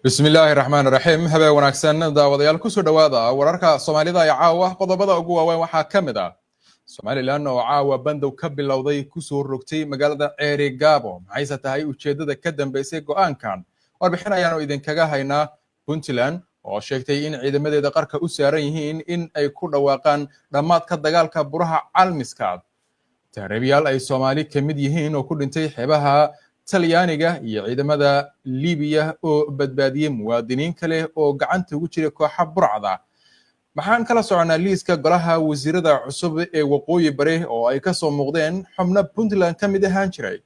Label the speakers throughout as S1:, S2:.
S1: Bismillaahi raxmaan raxiim. Habeen wanaagsan, daawadayaal. Kusoo dhowaada wararka Soomaalida ee caawa. Qodobada ugu waaweyn waxaa ka mid ah Somalilan oo caawa bandow ka bilowday kusoo rogtay magaalada Ceeri Gaabo. Maxayse tahay ujeeddada ka dambeysay go'aankan? Warbixin ayaanu idinkaga haynaa. Puntland oo sheegtay in ciidamadeeda qarka u saaran yihiin in ay ku dhawaaqaan dhammaadka dagaalka Buraha Calmiskaad. Tahriibyaal ay Soomaali ka mid yihiin oo ku dhintay xeebaha Talyaaniga, iyo ciidamada Libiya oo badbaadiyey muwaadiniin kale oo gacanta ugu jiray kooxa burcada. Maxaan kala soconaa liiska golaha wasiirada cusub ee Waqooyi Bari oo ay kasoo muuqdeen xubno Puntland ka mid ahaan jiray?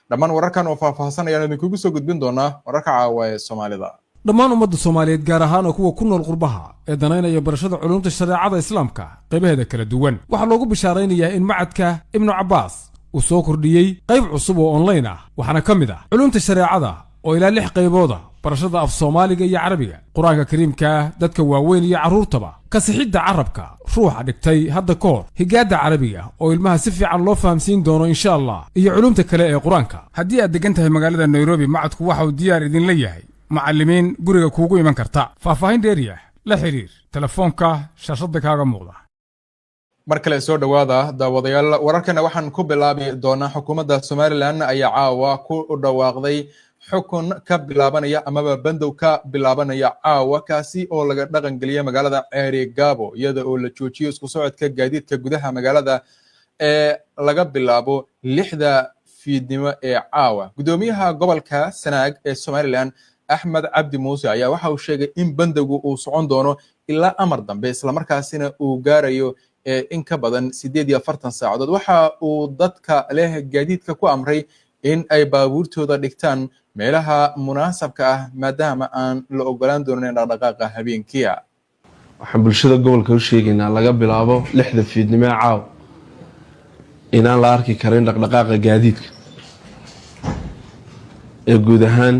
S1: Dhammaan wararkan oo faahfaahsan ayaan idinkugu soo gudbin doonaa wararka caawa ee Soomaalida.
S2: Dhammaan ummadda Soomaaliyeed, gaar ahaan oo kuwa ku nool qurbaha ee danaynaya barashada culuumta shareecada Islaamka qaybaheeda kala duwan, waxaa loogu bishaaraynayaa in Macadka Ibnu Cabbaas uu soo kordhiyey qayb cusub oo online ah. Waxaana ka mid ah culuumta shareecada oo ilaa lix qaybooda, barashada af Soomaaliga iyo Carabiga, Qur-aanka Kariimka dadka waaweyn iyo carruurtaba, kasixidda carabka ruuxa dhigtay hadda ka hor, higaadda Carabiga oo ilmaha si fiican loo fahamsiin doono, insha Allah, iyo culuumta kale ee Qur-aanka. Haddii aad deggan tahay magaalada Nairobi, macadku waxa uu diyaar idinla yahay macallimiin guriga kuugu iman karta. Faahfaahin dheeriah la xidhiir telefoonka shaashadda kaaga muuqda.
S1: Mar kale soo dhowaada, daawadayaal. Wararkana waxaan ku bilaabi doonaa xukuumadda Somalilan ayaa caawa ku dhawaaqday xukun ka bilaabanaya amaba bandow ka bilaabanaya caawa, kaasi oo laga dhaqan geliya magaalada Ceeri Gaabo, iyada oo la joojiyo isku socodka gaadiidka gudaha magaalada ee laga bilaabo 6da fiidnimo ee caawa. Guddoomiyaha gobolka Sanaag ee Somalilan, Axmed Cabdi Muuse, ayaa waxa uu sheegay in bandowgu uu socon doono ilaa amar dambe, islamarkaasina uu gaarayo in ka badan 48 saacadood. Waxa uu dadka leh gaadiidka ku amray in ay baabuurtooda dhigtaan meelaha munaasabka ah, maadaama aan la ogolaan doonin dhaqdhaqaaqa habeenkiia.
S3: Waxaan bulshada gobolka u sheegaynaa, laga bilaabo 6da fiidnimo ee caaw, inaan la arki karin dhaqdhaqaaqa gaadiidka ee guud ahaan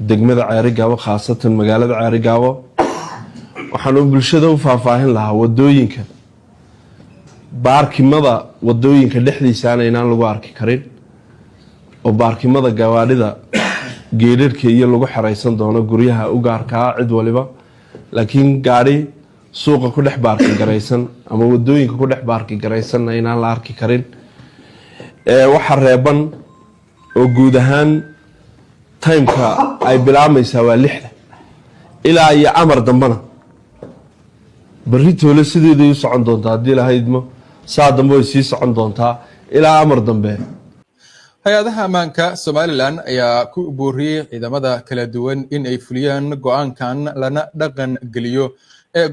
S3: degmada Ceerigaabo, khaasatan magaalada Ceerigaabo. Waxaanu bulshada u faahfaahin lahaa wadooyinka, baarkimada wadooyinka dhexdiisaana inaan lagu arki karin, oo baarkimada gawaadhida geedharhka iyo lagu xeraysan doono guryaha u gaarkaa cid waliba. Laakiin gaadhi suuqa ku dhex baarki garaysan ama wadooyinka ku dhex baarki garaysanna inaan la arki karin. Waxa reeban oo guud ahaan timeka ay bilaabmaysaa waa 6da ilaa iyo amar dambena. Berri toole sideeday u socon doontaa haddii lahaydmo, saa dambe way sii socon doontaa ilaa amar dambe.
S1: Hay-adaha ammaanka Somalilan ayaa ku booriyey ciidamada kala duwan in ay fuliyaan go-aankan lana dhaqan geliyo.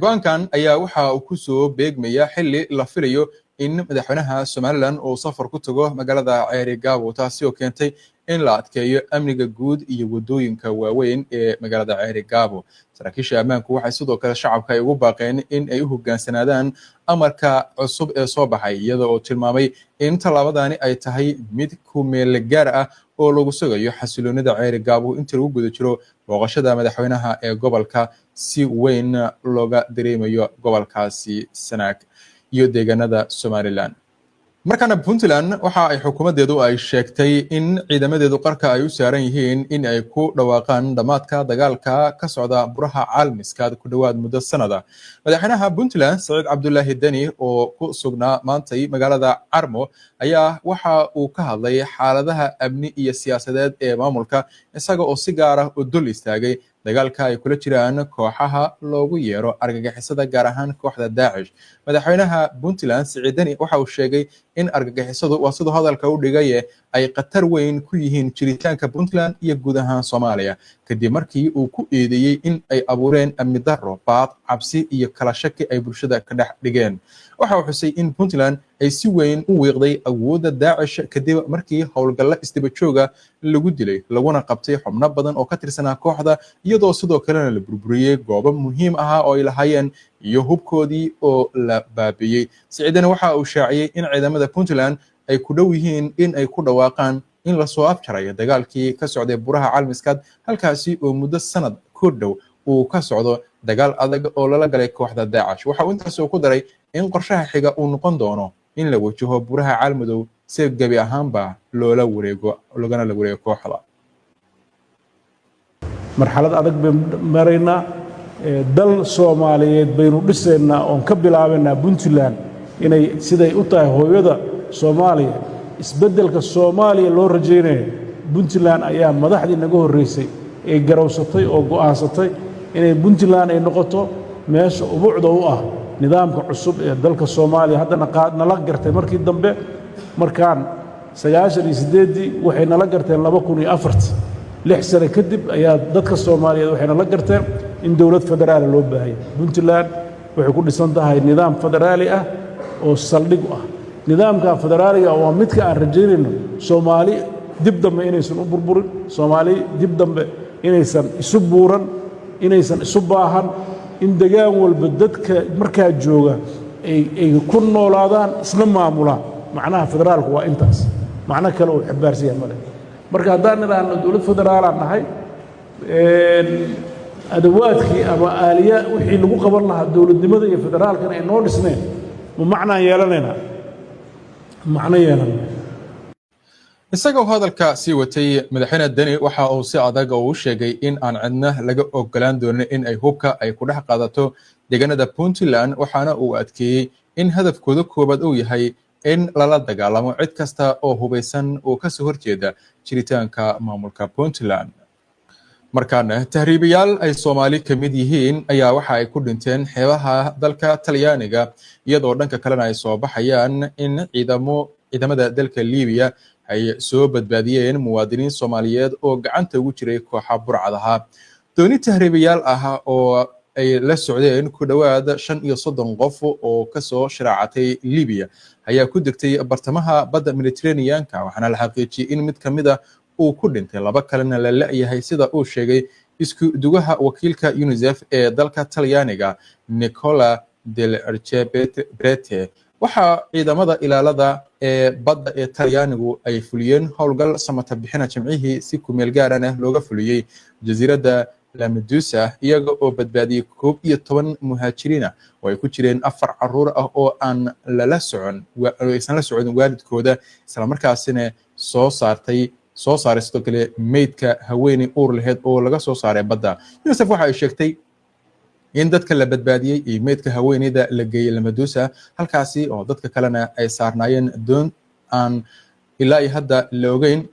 S1: Go-aankan ayaa waxa uu kusoo beegmaya xilli la filayo in madaxweynaha Somalilan uu safar ku tago magaalada Ceeri Gaabo, taasi oo keentay in la adkeeyo amniga guud iyo wadooyinka waaweyn ee magaalada Ceeri Gaabo. Saraakiisha ammaanku waxay sidoo kale shacabka ay ugu baaqeen in ay u hoggaansanaadaan amarka cusub ee soo baxay, iyada oo tilmaamay in tallaabadani ay tahay mid ku meel gaar ah oo lagu sugayo xasiloonida Ceeri Gaabo inta lagu guda jiro booqashada madaxweynaha ee gobolka, si weyn looga dareemayo gobolkaasi Sanaag iyo deegaanada Somalilan. Markaana Puntland waxa ay xukuumaddeedu ay sheegtay in ciidamadeedu qarka ay u saaran yihiin in ay ku dhawaaqaan dhammaadka dagaalka ka socda Buraha Caalmiskaad ku dhowaad muddo sanada. Madaxweynaha Puntland, Saciid Cabdulaahi Deni, oo ku sugnaa maantay magaalada Carmo, ayaa waxa uu ka hadlay xaaladaha amni iyo siyaasadeed ee maamulka, isaga oo si gaar ah u dul istaagay dagaalka ay kula jiraan kooxaha loogu yeero argagixisada, gaar ahaan kooxda Daacish. Madaxweynaha Puntland, Siciid Deni, waxa uu sheegay in argagixisadu, waa siduu hadalka u dhigaye, ay khatar weyn ku yihiin jiritaanka Puntland iyo guud ahaan Soomaaliya, kadib markii uu ku eedeeyey in ay abuureen amni darro, baad, cabsi iyo kala shaki ay bulshada ka dhex dhigeen. Waxa uu xusay in Puntland ay si weyn u wiiqday awoodda Daacish kadib markii howlgallo isdaba jooga lagu dilay laguna qabtay xubno badan oo ka tirsanaa kooxda, iyadoo sidoo kalena la burburiyey goobo muhiim ahaa oo ay lahaayeen iyo hubkoodii oo la baabi'iyey. Siciidana waxa uu shaaciyey in ciidamada Puntland ay ku dhow yihiin in ay ku dhawaaqaan in lasoo afjarayo dagaalkii ka socday Buraha Calmiskaad, halkaasi oo muddo sanad ku dhow uu ka socdo dagaal adag oo lala galay kooxda Daacash. Waxa uu intaas ku daray in qorshaha xiga uu noqon doono in la wajaho Buraha Caalmadow si gebi ahaanba loola wareego, loogana la wareego kooxda.
S4: Marxalad adag baynu maraynaa. Dal Soomaaliyeed baynu dhisaynaa oon ka bilaabaynaa Puntland inay siday u tahay hooyada Soomaaliya. Isbeddelka Soomaaliya loo rajaynaya, Puntland ayaa madaxdii naga horreysay ee garowsatay oo go'aansatay inay Puntland ay noqoto meesha ubucda u ah nidaamka cusub ee dalka Soomaaliya. Haddana nala gartay markii dambe, markaan 98-dii waxay nala garteen, 2004-tii, 6 sano kadib ayaa dadka Soomaaliyeed waxay nala garteen in dowlad federaala loo baahanya. Puntland waxay ku dhisan tahay nidaam federaali ah oo saldhig u ah. Nidaamka federaaliga waa midka aan rajaynayno Soomaali dib dambe inaysan u burburin, Soomaali dib dambe inaysan isu buuran, inaysan isu baahan, in degaan walba dadka markaa jooga ay ku noolaadaan, isla maamulaan. Macnaha federaalku waa intaas, macno kale uu xambaarsan yahay male. Marka haddaan nidhaahno dowlad federaalaan nahay, adawaadkii ama aaliya wixii lagu qaban lahaa dowladnimada iyo federaalkana ay noo dhisneen, ma macnaan yeelanaynaa? Macno yeelan.
S1: Isagoo hadalka sii watay, Madaxweyne Deni waxa uu si adag oo u sheegay in aan cidna laga ogolaan doonin in ay hubka ay ku dhex qaadato deegaanada Puntland, waxaana uu adkeeyey in hadafkooda koowaad uu yahay in lala dagaalamo cid kasta oo hubaysan oo kasoo horjeeda jiritaanka maamulka Puntland. Markaana, tahriibayaal ay Soomaali ka mid yihiin ayaa waxa ay ku dhinteen xeebaha dalka Talyaaniga, iyadoo dhanka kalena ay soo baxayaan in ciidamada dalka Libiya ay soo badbaadiyeen muwaadiniin Soomaaliyeed oo gacanta ugu jiray kooxa burcadaha. Dooni tahriibayaal ah oo ay la socdeen ku dhowaad 35 qof oo kasoo shiraacatay Libiya ayaa ku degtay bartamaha badda Mediterraneanka, waxaana la xaqiijiyey in mid ka mid a uu ku dhintay, laba kalena la la'yahay, sida uu sheegay isku duwaha wakiilka UNICEF ee dalka Talyaaniga, Nicola Del Arciprete. Waxaa ciidamada ilaalada ee badda ee Talyaanigu ay fuliyeen howlgal samata bixina Jimcihii, si kumeel gaarana looga fuliyey jasiiradda Lampedusa, iyaga oo badbaadiyey 11 muhaajiriina oo ay ku jireen afar caruur ah oo aan lala socon, aysan la socon waalidkooda, islamarkaasina soo saaray sidoo kale meydka haweeney uur laheyd oo laga soo saaray badda. UNICEF waxa ay sheegtay in dadka la badbaadiyey iyo meydka haweeneyda la geeyey Lampedusa, halkaasi oo dadka kalena ay saarnaayeen doon aan ilaa iyo hadda la ogeyn.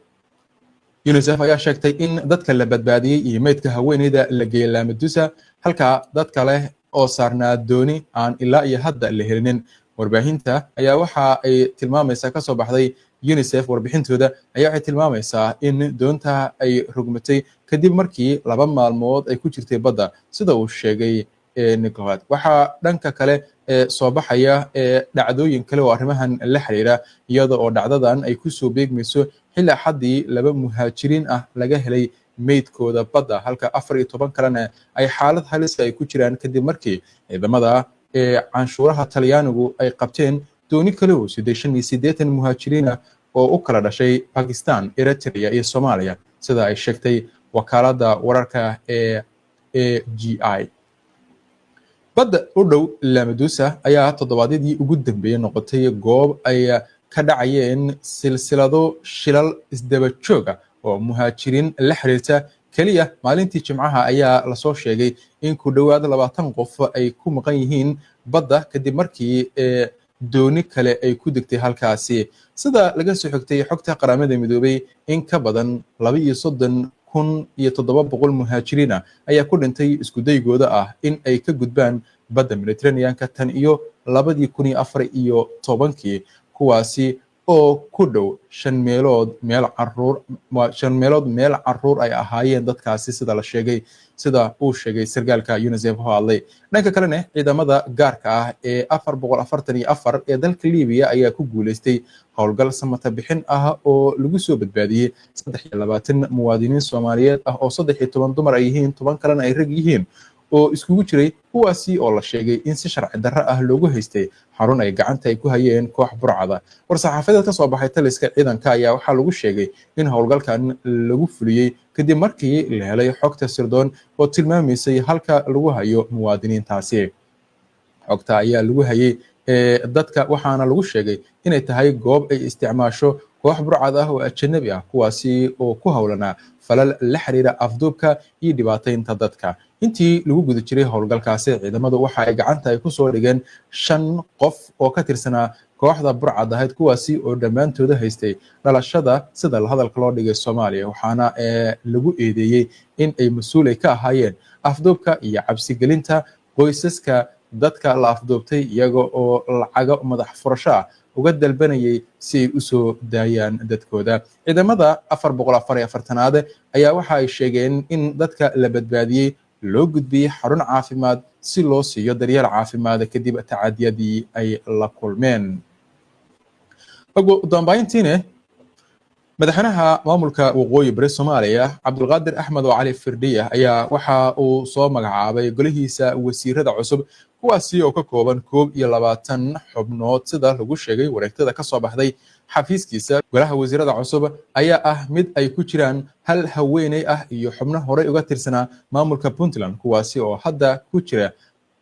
S1: UNICEF ayaa sheegtay in dadka la badbaadiyey iyo meydka haweeneyda la geeyey Lampedusa, halka dad kale oo saarnaa dooni aan ilaa iyo hadda la helinin. Warbaahinta ayaa waxa ay tilmaamaysaa kasoo baxday UNICEF, warbixintooda ayaa waxay tilmaamaysaa in doonta ay rogmatay kadib markii 2 maalmood ay ku jirtay badda, sida uu sheegay Nicolat. Waxaa dhanka kale soo baxaya dhacdooyin kale oo arrimahan la xiriira, iyada oo dhacdadan ay kusoo beegmayso xilli Axaddii laba muhaajiriin ah laga helay meydkooda badda, halka 14 kalena ay xaalad halisa ay ku jiraan kadib markii ciidamada ee canshuuraha Talyaanigu ay qabteen dooni kale oo siday 85 muhaajiriin ah oo u kala dhashay Pakistan, Eritrea iyo Soomaaliya, sida ay sheegtay wakaaladda wararka ee AGI. Badda u dhow Lampedusa ayaa toddobaadyadii ugu dambeeyey noqotay goob ay ka dhacayeen silsilado shilal isdaba jooga oo muhaajiriin la xiriirta. Keliya maalintii Jimcaha ayaa lasoo sheegay in ku dhowaad 20 qof ay ku maqan yihiin badda kadib markii dooni kale ay ku degtay halkaasi. Sida laga soo xigtay xogta Qaramada Midoobay, in ka badan 32,700 muhaajiriin ah ayaa ku dhintay iskudaygooda ah in ay ka gudbaan badda Mediterraneanka tan iyo 2014-kii, kuwaasi oo ku dhow shan meelood meel caruur, shan meelood meel caruur ay ahaayeen dadkaasi, sida la sheegay, sida uu sheegay sargaalka UNICEF oo hadlay. Dhanka kalena, ciidamada gaarka ah ee 444 ee dalka Libiya ayaa ku guuleystay howlgal samata bixin ah oo lagu soo badbaadiyey 23 muwaadiniin Soomaaliyeed ah, oo 13 dumar ay yihiin, 10 kalena ay rag yihiin oo iskugu jiray, kuwaasi oo la sheegay in si sharci darro ah loogu haystay xarun ay gacanta ay ku hayeen koox burcada. War-saxaafadeed ka soo baxay taliska ciidanka ayaa waxaa lagu sheegay in howlgalkan lagu fuliyey kadib markii la helay xogta sirdoon oo tilmaamaysay halka lagu hayo muwaadiniintaasi. Xogta ayaa lagu hayay dadka, waxaana lagu sheegay inay tahay goob ay isticmaasho kooxaha burcadda ah oo Koox burcad ah oo ajanabi ah, kuwaasi oo ku howlanaa falal la xiriira afduubka iyo dhibaataynta dadka. Intii lagu guda jiray howlgalkaasi, ciidamadu waxa ay gacanta ay kusoo dhigeen shan qof oo ka tirsanaa kooxda burcad ahayd, kuwaasi oo dhammaantooda haystay dhalashada, sida hadalka loo dhigay, Soomaaliya, waxaana lagu eedeeyey in ay mas-uul ay ka ahaayeen afduubka iyo cabsigelinta qoysaska dadka la afduubtay, iyaga oo lacago madax furasho ah uga dalbanayay si ay usoo daayaan dadkooda. Ciidamada 444aad ayaa waxa ay sheegeen in dadka la badbaadiyey loo gudbiyey xarun caafimaad si loo siiyo daryeel caafimaad kadib tacadiyadii ay la kulmeen. Ugu dambayntiina, madaxweynaha maamulka Waqooyi Bari Soomaaliya, Cabdulqaadir Axmed oo Cali Firdhiya, ayaa waxa uu soo magacaabay golihiisa wasiirada cusub, kuwaasi oo ka kooban 21 xubnood, sida lagu sheegay wareegtada ka soo baxday xafiiskiisa. Golaha wasiirada cusub ayaa ah mid ay ku jiraan hal haweeney ah iyo xubno horey uga tirsanaa maamulka Puntland, kuwaasi oo hadda ku jira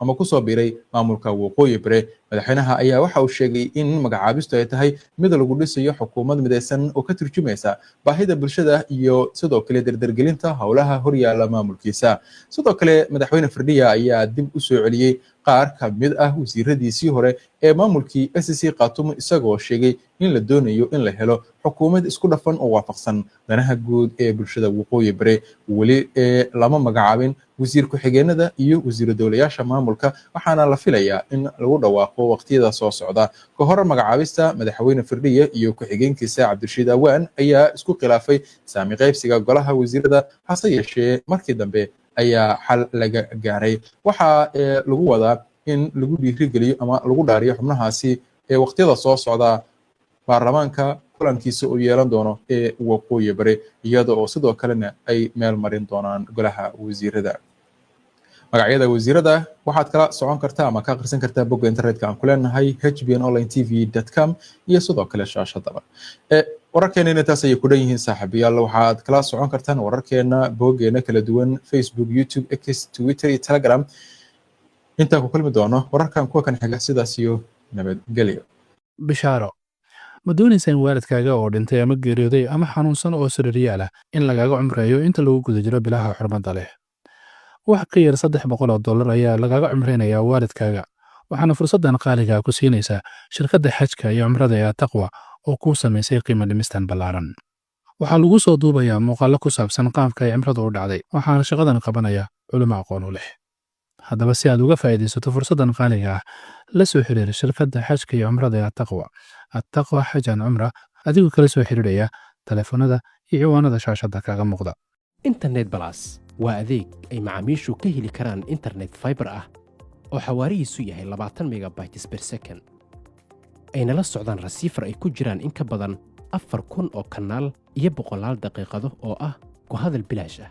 S1: ama kusoo biiray maamulka Waqooyi Bare. Madaxweynaha ayaa waxa uu sheegay in magacaabistu ay tahay mid lagu dhisayo xukuumad midaysan oo ka turjumaysa baahida bulshada iyo sidoo kale dardargelinta howlaha horyaala maamulkiisa. Sidoo kale, madaxweyne Firdhiya ayaa dib u soo celiyey qaar ka mid ah wasiiradiisii hore ee maamulkii SSC Khaatumo, isagoo sheegay in la doonayo in la helo xukuumad isku dhafan oo waafaqsan danaha guud ee bulshada Waqooyi Bare. Weli ee lama magacaabin wasiir ku-xigeenada iyo wasiiru dowlayaasha maamulka, waxaana la filayaa in lagu dhawaaqo waqtiyada soo socda. Ka hor magacaabista, madaxweyne Firdhiye iyo ku-xigeenkiisa Cabdirashiid Awaan ayaa isku khilaafay saami qaybsiga golaha wasiirada, hase yeeshee markii dambe ayaa xal laga gaaray. Waxaa lagu wadaa in lagu dhiirigeliyo ama lagu dhaariyo xubnahaasi ee waqtiyada soo socda baarlamaanka kulankiisa uu yeelan doono ee Waqooyi Bari, iyada oo sidoo kalena ay meel marin doonaan golaha wasiirada. Magacyada wasiirada waxaad kala socon kartaa ama ka akhrisan kartaa bogga internetka aan ku leenahay, hbnonline tv.com, iyo sidoo kale shaashadaba. Wararkeena intaas ayay ku dhan yihiin, saaxiibayaal. Waxaad kala socon kartaan wararkeena boggeena kala duwan: Facebook, YouTube, X, Twitter iyo Telegram. Intaan ku kulmi doono wararkan kuwa kan xiga, sidaas iyo nabadgelyo.
S5: Bishaaro! Ma doonaysaa in waalidkaaga oo dhintay ama geeriyooday ama xanuunsan oo sariiryaal ah in lagaaga cumreeyo inta lagu guda jiro bilaha xurmadda leh? Wax ka yar $300 ayaa lagaaga cumreynayaa waalidkaaga, waxaana fursaddan qaaligaa ku siinaysaa shirkadda xajka iyo cumrada ee Taqwa oo kuu samaysay qiimo dhimistan ballaaran. Waxaa lagu soo duubayaa muuqaallo ku saabsan qaabka ay cimradu u dhacday, waxaana shaqadan qabanaya culimo aqoon u leh. Haddaba, si aad uga faa'iidaysato fursaddan qaaliga ah, la soo xiriir shirkadda xajka iyo cumrada ee Attaqwa, Attaqwa Xaj and Cumra, adigoo kala soo xiriiraya taleefanada iyo ciwaanada shaashadda kaaga muuqda.
S6: Internet Plus waa adeeg ay macaamiishu ka heli karaan internet fiber ah oo xawaarihiisu yahay 20 megabytes per second, ayna la socdaan receiver ay ku jiraan in ka badan 4,000 oo kanaal iyo boqolaal daqiiqado oo ah ku hadal bilaash ah.